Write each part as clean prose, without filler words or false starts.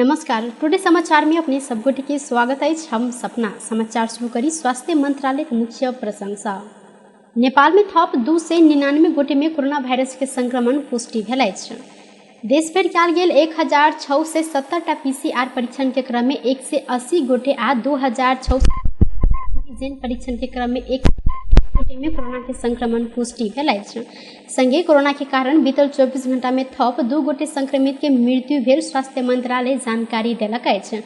नमस्कार, टुडे समाचार में अपने सबगोटे के स्वागत अछि। हम सपना समाचार शुरू करी स्वास्थ्य मंत्रालय मुख्य प्रशंसा। नेपाल में थप 299 गोटे में कोरोना वायरस के संक्रमण पुष्टि भेल अछि। देश भरि कयल गेल 1670 टा पीसीआर परीक्षण के क्रम में 180 गोटे आ 2600 एंटीजन परीक्षण के क्रम में 1 गोटे में कोरोना के संक्रमण पुष्टि भेल अछि। संगे कोरोना के कारण बीतल 24 घंटा में थप 2 गोटे संक्रमित के मृत्यु भेल स्वास्थ्य मंत्रालय जानकारी देलक अछि।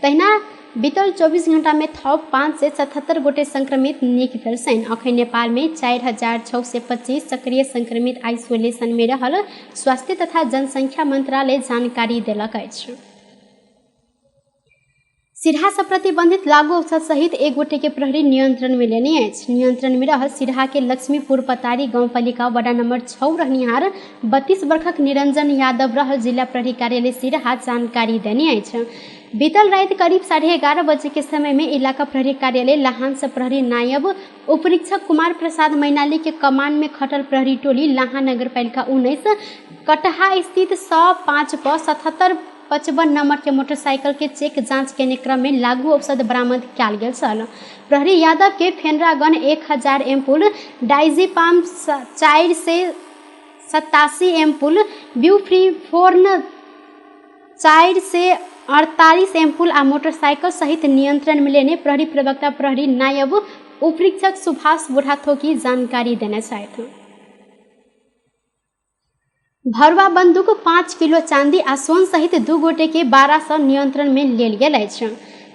तहिना बीतल 24 घंटा में थप 577 गोटे संक्रमित नीक भेल छनि। अखन नेपाल में 4625 सक्रिय संक्रमित आइसोलेशन में रहल स्वास्थ्य तथा जनसंख्या मंत्रालय जानकारी देलक अछि। सिरहा से प्रतिबंधित लागू औषध सहित एक गोटे के प्रहरी नियंत्रण में लेने अछि। नियंत्रण में रहल सिरहा के लक्ष्मीपुर पतारी गाउँपालिका वडा नंबर 6 रहनिहार 32 वर्षक निरंजन यादव रहल जिला प्रहरी कार्यालय सिरहा जानकारी देने अछि। बीतल राति करीब 11:30 बजे के समय में इलाका प्रहरी कार्यालय लाहान से प्रहरी नायब उपरीक्षक कुमार प्रसाद मैनाली के कमान में खटल प्रहरी टोली लाहान नगरपालिका 19 कटहा स्थित 105 पर 7755 नंबर के मोटरसाइकिल के चेक जांच के क्रम में लागू औषध बरामद कयल गेल छल। प्रहरी यादव के फेनरागन 1000 एम्पुल, डाइजीपाम 487 एम्पुल, ब्यूफ्रीफोर्न 448 एम्पुल आ मोटरसाइकिल सहित नियंत्रण में लेने प्रहरी प्रवक्ता प्रहरी नायब उपरीक्षक सुभाष बुढ़ाथोकी जानकारी देने छथि। भरुआ बंदूक 5 किलो चांदी आ सोन सहित 2 गोटे के 1200 नियंत्रण में लेल गेल अछि।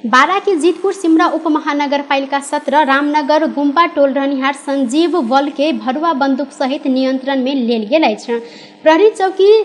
बारा के जीतपुर सिमरा उप महानगरपालिका 17 रामनगर गुम्बा टोल रहनिहार संजीव बल के भरुआ बंदूक सहित नियंत्रण में लेल गेल अछि। प्रहरी चौकी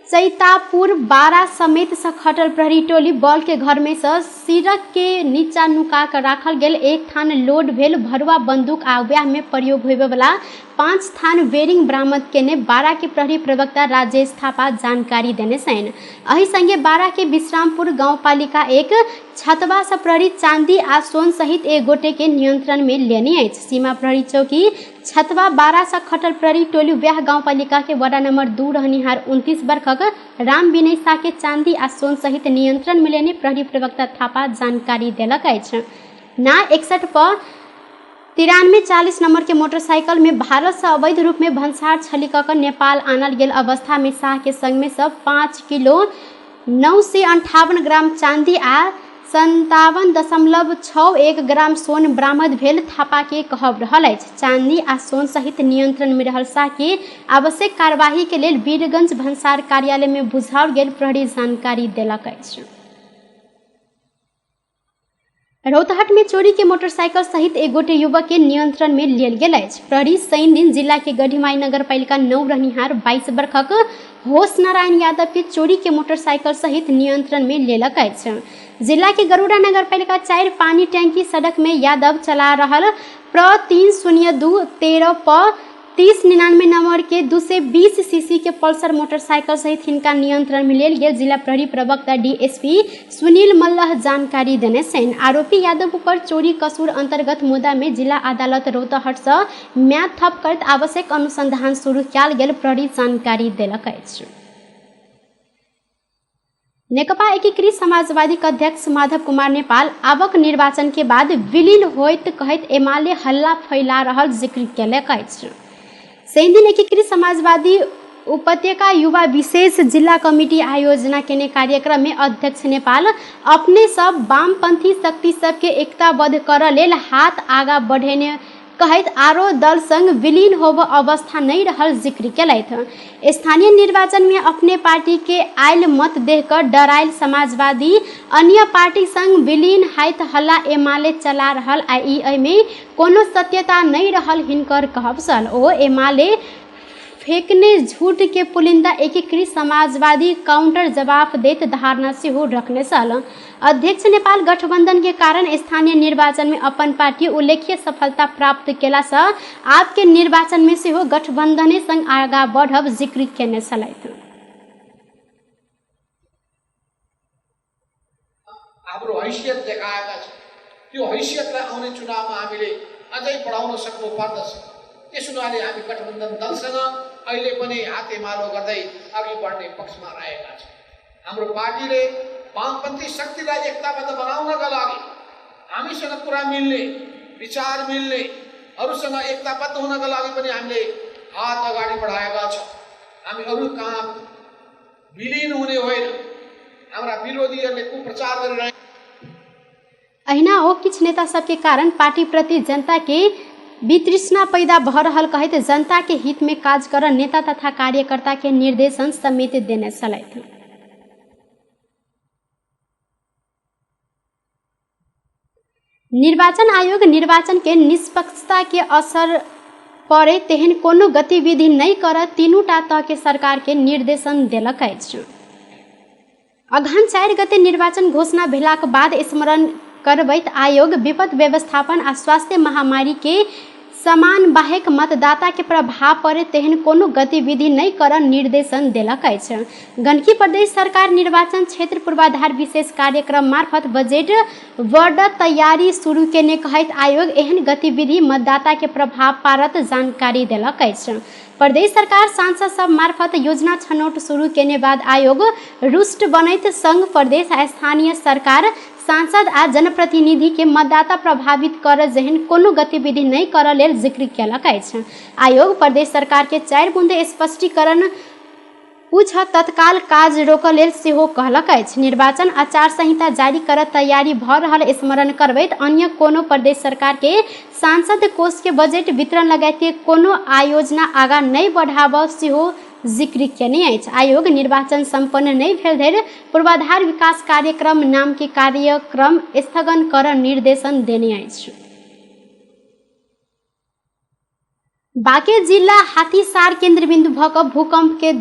चैतापुर 12 समेत से खटल प्रहरी टोली बल के घर में से सिरक के नीचा नुका कर राखल गेल एक थान लोड भेल भरुआ बंदूक आ वएह में प्रयोग होबे वाला 5 थान बेरिंग बरामद केने बारा के प्रहरी प्रवक्ता राजेश थापा जानकारी देने छनि। एहि संगे बारा के विश्रामपुर गाउँपालिका 1 छतवा से प्रहरी चांदी आ सोन सहित एक गोटे के नियंत्रण में लेने अछि। सीमा प्रहरी चौकी छतवा 12 से खटल प्रहरी टोली वएह गाउँपालिका के वडा नंबर 2 रहनिहार 29 वर्षक राम विनय शाह के चांदी आ सोन सहित नियंत्रण में लेने प्रहरी प्रवक्ता थापा जानकारी देलक अछि। ना 61 पर 9340 नंबर के मोटरसाइकिल में भारत से अवैध रूप में भन्सार छली कऽ के नेपाल आनल गेल अवस्था में शाह के संग में सब 5 किलो 958 ग्राम चांदी आ 57.61 ग्राम सोन बरामद भेल थापा के कहब रहल अछि। चांदी आ सोन सहित नियंत्रण में रहल शाह के आवश्यक कार्यवाही के लेल वीरगंज भन्सार कार्यालय में बुझाओल गेल प्रहरी जानकारी देलक अछि। रौतहट में चोरी के मोटरसाइकिल सहित एक गोटे युवक के नियंत्रण में लेल गेल अछि। प्रहरी शनि दिन जिला के गढ़ीमाई नगरपालिका 9 रहनिहार 22 वर्षक होश नारायण यादव के चोरी के मोटरसाइकिल सहित नियंत्रण में लेलक अछि। जिला के गरुड़ा नगरपालिका 4 पानी टैंकी सड़क में यादव चला रहल प्र 302 13 प 3099 नंबर के 220 सीसी के पल्सर मोटरसाइकिल सहित हिनका नियंत्रण में लेल गेल जिला प्रहरी प्रवक्ता डीएसपी सुनील मल्लह जानकारी देने छनि। आरोपी यादव पर चोरी कसूर अंतर्गत मुद्दा में जिला अदालत रौतहट से म्याद थप करैत आवश्यक अनुसंधान शुरू कयल गेल प्रहरी जानकारी देलक अछि। नेकपा एकीकृत समाजवादी के अध्यक्ष माधव कुमार नेपाल आवक निर्वाचन के बाद विलीन होइत कहैत एमाले हल्ला फैला रहल जिक्र केलक अछि। शनि दिन एकीकृत समाजवादी उपत्यका युवा विशेष जिला कमिटी आयोजना केने कार्यक्रम में अध्यक्ष नेपाल अपने सब वामपंथी शक्ति सबके एकताबद्ध करऽ लेल हाथ आगा बढ़ेने कहैत आरो दल संग विलीन होब अवस्था नहीं रहल जिक्र केलथि। स्थानीय निर्वाचन में अपने पार्टी के आयल मत देख कर डरायल समाजवादी अन्य पार्टी संग विलीन हैत हल्ला एमाले चला रहल आ ई एहिमे कोनो सत्यता नहीं रहल हिनकर कहब छल। ओ एमाले फेकने झूठ के पुलिंदा एकीकृत समाजवादी काउंटर जवाब दैत धारणा सेहो रखने छल। अध्यक्ष नेपाल गठबंधन के कारण स्थानीय निर्वाचन में अपन पार्टी उल्लेख्य सफलता प्राप्त केला से आपके निर्वाचन में सेहो गठबंधने संग आगा बढ़ब जिक्र केने छलथि। हाम्रो हैसियत देखाएका छौँ, त्यो हैसियतलाई आउने चुनावमा हामीले अझै बढाउन सक्नु पर्दछ। त्यस हुनाले हामी गठबन्धन दलसँग अहिले पनि हातेमालो गर्दै अघि बढ्ने पक्षमा रहेका छौँ। हाम्रो पार्टीले वामपन्थी शक्तिलाई एकताबद्ध बनाउनका लागि हामीसँग कुरा मिल्ने, विचार मिल्ने अरूसँग एकताबद्ध हुनका लागि पनि हामीले हात अगाडि बढाएका छौँ। हामी अरू कहाँ विलीन हुने होइन। हाम्रा विरोधीहरूले कुप्रचार गरिरहे। अहिना ओ किछ नेता सबके कारण पार्टी प्रति जनता के वितृष्णा पैदा भ रहल कहैत जनता के हित में काज कर नेता तथा कार्यकर्ता के निर्देशन समेत देने छलथि। निर्वाचन आयोग निर्वाचन के निष्पक्षता के असर पड़े तेहन कोनो गतिविधि नहीं कर तीनूटा तह के सरकार के निर्देशन देलक अछि। अगहन 4 गते निर्वाचन घोषणा भेलाक बाद स्मरण करबैत आयोग विपद व्यवस्थापन आ स्वास्थ्य महामारी के समान बाहेक मतदाता के प्रभाव पड़े तेहन कोनो गतिविधि नहीं कर निर्देशन देलक अछि। गण्डकी प्रदेश सरकार निर्वाचन क्षेत्र पूर्वाधार विशेष कार्यक्रम मार्फत बजेट वर्ड तैयारी शुरू केने कहैत आयोग एहन गतिविधि मतदाता के प्रभाव पारत जानकारी देलक अछि। प्रदेश सरकार सांसद सब मार्फत योजना छनौट शुरू केने बाद आयोग रुष्ट बनैत संघ प्रदेश आ स्थानीय सरकार सांसद आ जनप्रतिनिधि के मतदाता प्रभावित कर जेहन कोनो गतिविधि नहीं कर लेल जिक्र केलक अछि। आयोग प्रदेश सरकार के 4 बुंदे स्पष्टीकरण पूछ तत्काल काज रोकऽ लेल सेहो कहलक अछि। निर्वाचन आचार संहिता जारी कर तैयारी भ रहल स्मरण करबैत अन्य कोनो प्रदेश सरकार के सांसद कोष के बजट वितरण लगायत के कोनो आयोजना आगा नहीं बढ़ाबऽ सेहो जिक्र केने अछि। आयोग निर्वाचन सम्पन्न नहीं भेल धरि पूर्वाधार विकास कार्यक्रम नाम के कार्यक्रम स्थगन कर निर्देशन देने अछि। बाँके जिला हाथीसार केन्द्रबिन्दु भऽ कऽ भूकंप के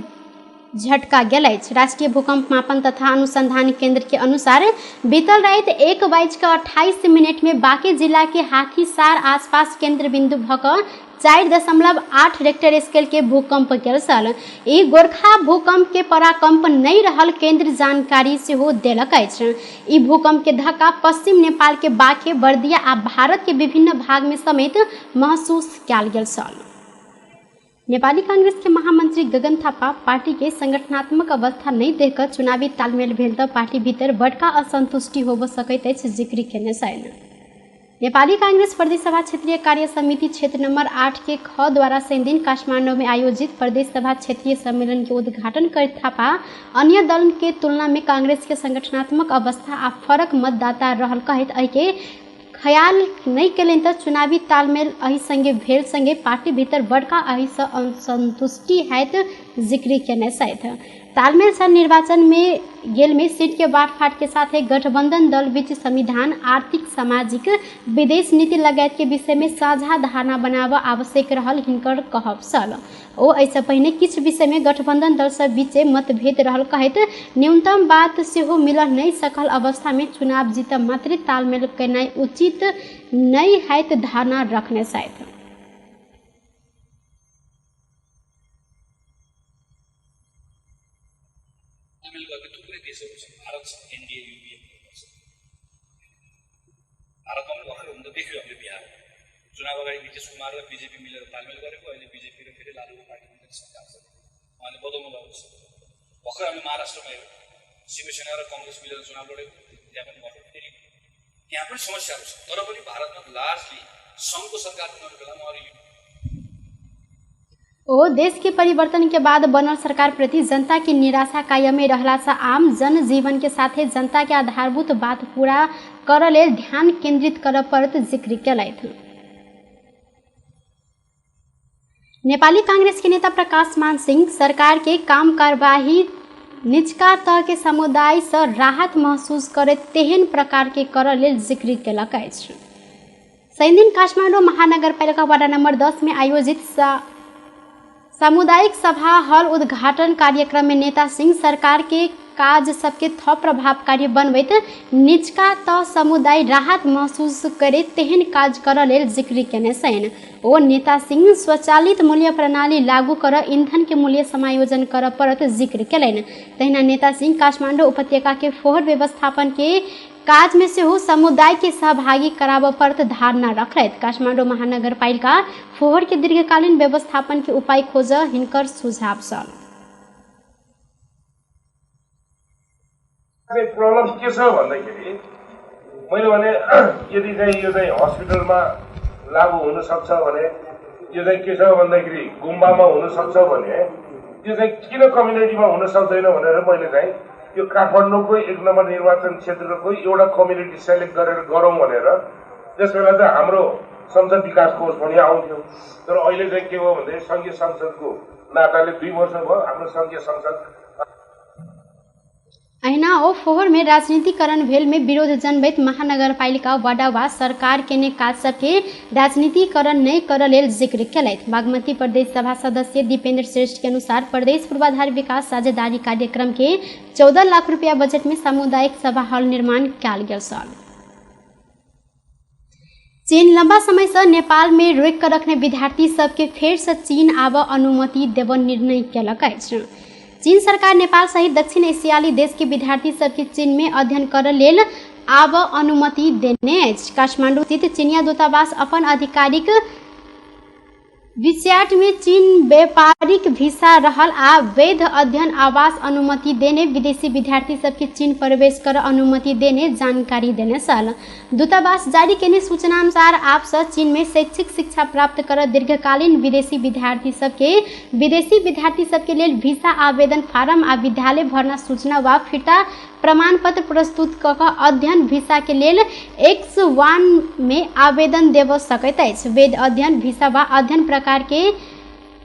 झटका गेल अछि। राष्ट्रीय भूकंप मापन तथा अनुसंधान केंद्र के अनुसार बीतल राति 1:28 में बाँके जिला के हाथीसार आसपास केन्द्रबिन्दु भऽ कऽ 4.8 रेक्टर स्केल के भूकंप गेल छल। ई गोरखा भूकंप के पराकंप नहीं रहल केंद्र जानकारी सेहो देलक अछि। ई भूकंप के धक्का पश्चिम नेपाल के बाँके, बर्दिया आ भारत के विभिन्न भाग में समेत महसूस कयल गेल छल। नेपाली कांग्रेस के महामंत्री गगन थापा पार्टी के संगठनात्मक अवस्था नहीं देखकर चुनावी तालमेल भेल तऽ पार्टी भीतर बड़का असंतुष्टि होबऽ सकैत अछि जिक्र केने छनि। नेपाली कांग्रेस प्रदेशसभा क्षेत्रीय कार्य समिति क्षेत्र नंबर 8 के ख द्वारा शनिदिन काठमांडू में आयोजित प्रदेशसभा क्षेत्रीय सम्मेलन के उद्घाटन करैत थापा अन्य दल के तुलना में कांग्रेस के संगठनात्मक अवस्था आ फरक मतदाता रहल कहैत एहिके ख्याल नहीं केलनि तऽ चुनावी तालमेल एहि संगे भेल संगे पार्टी भीतर बड़का एहिसँ असंतुष्टि हैत जिक्र केने छथि। तालमेल सँ निर्वाचन में गेल में सीट के बांटफाट के साथे गठबंधन दल बीच संविधान, आर्थिक, सामाजिक, विदेश नीति लगायत के विषय में साझा धारणा बनाबऽ आवश्यक रहल हिनकर कहब छल। ओ एहिसँ पहिने किछु विषय में गठबंधन दल सब बीचे मतभेद रहल कहैत न्यूनतम बात सेहो मिलऽ नहीं सकल अवस्था में चुनाव जीतब मात्रे तालमेल केनाइ उचित नहीं हैत धारणा रखने छथि। थुप्रै देशहरू छन्, भारत छ, एनडिए युपिए छ। भारतमा पनि भर्खर हुन त देख्यो हामीले बिहारमा चुनाव अगाडि नीतिश कुमार र बीजेपी मिलेर तालमेल गरेको, अहिले बीजेपी र फेरि लालुको पार्टी मिलेर सरकार छ, उहाँले बदल्नु भएको छ। भर्खर हामी महाराष्ट्रमा हेऱ्यौँ, शिवसेना र कङ्ग्रेस मिलेर चुनाव लडेको, त्यहाँ पनि भर्खर फेरि त्यहाँ पनि समस्याहरू छ। तर पनि भारतमा लार्जली सङ्घको सरकार बनाउने बेलामा अरू ओ देश के परिवर्तन के बाद बनल सरकार प्रति जनता की निराशा कायमे रहला से आम जनजीवन के साथे जनता के आधारभूत बात पूरा कर लेल ध्यान केंद्रित कर पड़त जिक्र केलथि। नेपाली कांग्रेस के नेता प्रकाश मान सिंह सरकार के काम कार्यवाही निचका तह के समुदाय से राहत महसूस करे तेहन प्रकार के कर लेल जिक्र केलक अछि। शनिदिन काठमाडौँ महानगरपालिका वार्ड नंबर 10 में आयोजित सामुदायिक सभा हल उद्घाटन कार्यक्रम में नेता सिंह सरकार के काज सबके थप प्रभावकारी बनबैत निचका तह समुदाय राहत महसूस करे तेहन काज कर लेल जिक्र केने छनि। ओ नेता सिंह स्वचालित मूल्य प्रणाली लागू कर ईंधन के मूल्य समायोजन कर पड़त जिक्र केलनि। तहिना नेता सिंह काठमाडौँ उपत्यका के फोहर व्यवस्थापन के काज में सेहो समुदाय के सहभागी कराबऽ पड़त धारणा रखलथि। काठमाडौँ महानगरपालिका फोहर के दीर्घकालीन व्यवस्थापन के उपाय खोज हिनकर सुझाव छल। प्रब्लम के छ भन्दाखेरि मैले भने यदि चाहिँ यो चाहिँ हस्पिटलमा लागू हुन सक्छ भने, यो चाहिँ के छ भन्दाखेरि गुम्बामा हुन सक्छ भने, यो चाहिँ किन कम्युनिटीमा हुन सक्दैन भनेर मैले चाहिँ यो काठमाडौँको 1 नम्बर निर्वाचन क्षेत्रको एउटा कम्युनिटी सेलेक्ट गरेर गरौँ भनेर। त्यस बेला चाहिँ हाम्रो संसद विकास कोष पनि आउँथ्यो, तर अहिले चाहिँ के भयो भन्दाखेरि सङ्घीय संसदको नाताले 2 वर्ष भयो हाम्रो सङ्घीय संसद। अहिना ओ फोहोर में राजनीतिकरण भेल में विरोध जनबैत महानगरपालिका वाडा वा सरकार केने काज सबके राजनीतिकरण नहीं कर लेल जिक्र केलथि। बागमती प्रदेश सभा सदस्य दीपेंद्र श्रेष्ठ के अनुसार प्रदेश पूर्वाधार विकास साझेदारी कार्यक्रम के 14 लाख रुपया बजट में सामुदायिक सभा हॉल निर्माण कयल गेल छल। चीन लंबा समय से नेपाल में रोकि कऽ रखने विद्यार्थी सबके फेर से चीन आबऽ अनुमति देबऽ निर्णय केलक अछि। चीन सरकार नेपाल सहित दक्षिण एशियाली देश के विद्यार्थी सबके चीन में अध्ययन करऽ लेल आब अनुमति देने अछि। काठमांडू स्थित चीनिया दूतावास अपन आधिकारिक विचैट में चीन व्यापारिक वीसा रहल आ वैध अध्ययन आवास अनुमति देने विदेशी विद्यार्थी सबके चीन प्रवेश कर अनुमति देने जानकारी देने छल। दूतावास जारी केने सूचना अनुसार आपसे चीन में शैक्षिक शिक्षा प्राप्त कर दीर्घकालीन विदेशी विद्यार्थी सबके लेल वीसा आवेदन फारम आ विद्यालय भर्ना सूचना वा फिर्ता प्रमाणपत्र प्रस्तुत क कऽ अध्ययन वीसा के लेल X1 में आवेदन देव सकैत अछि। वैध अध्ययन वीसा वा अध्ययन प्रकार के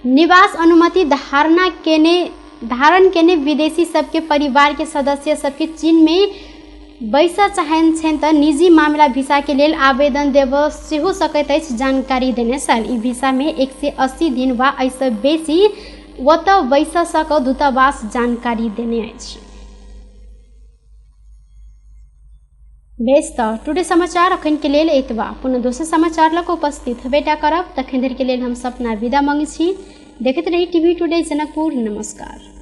निवास अनुमति धारण केने विदेशी सबके परिवार के सदस्य सबके चीन में बैसऽ चाहैत छनि तऽ निजी मामला वीसा के लेल आवेदन देब सेहो सकैत अछि जानकारी देने छल। ई वीसा में 180 दिन वा एहिसँ बेसी ओतऽ बैसऽ सकऽ दूतावास जानकारी देने अछि। बेस तऽ टुडे समाचार अखन के लेल एतबा। पुनः दोसर समाचार लऽ कऽ उपस्थित हेबेटा करब। तखन धरि के लेल हम सपना विदा मांगै छी। देखैत रही टीवी टुडे जनकपुर। नमस्कार।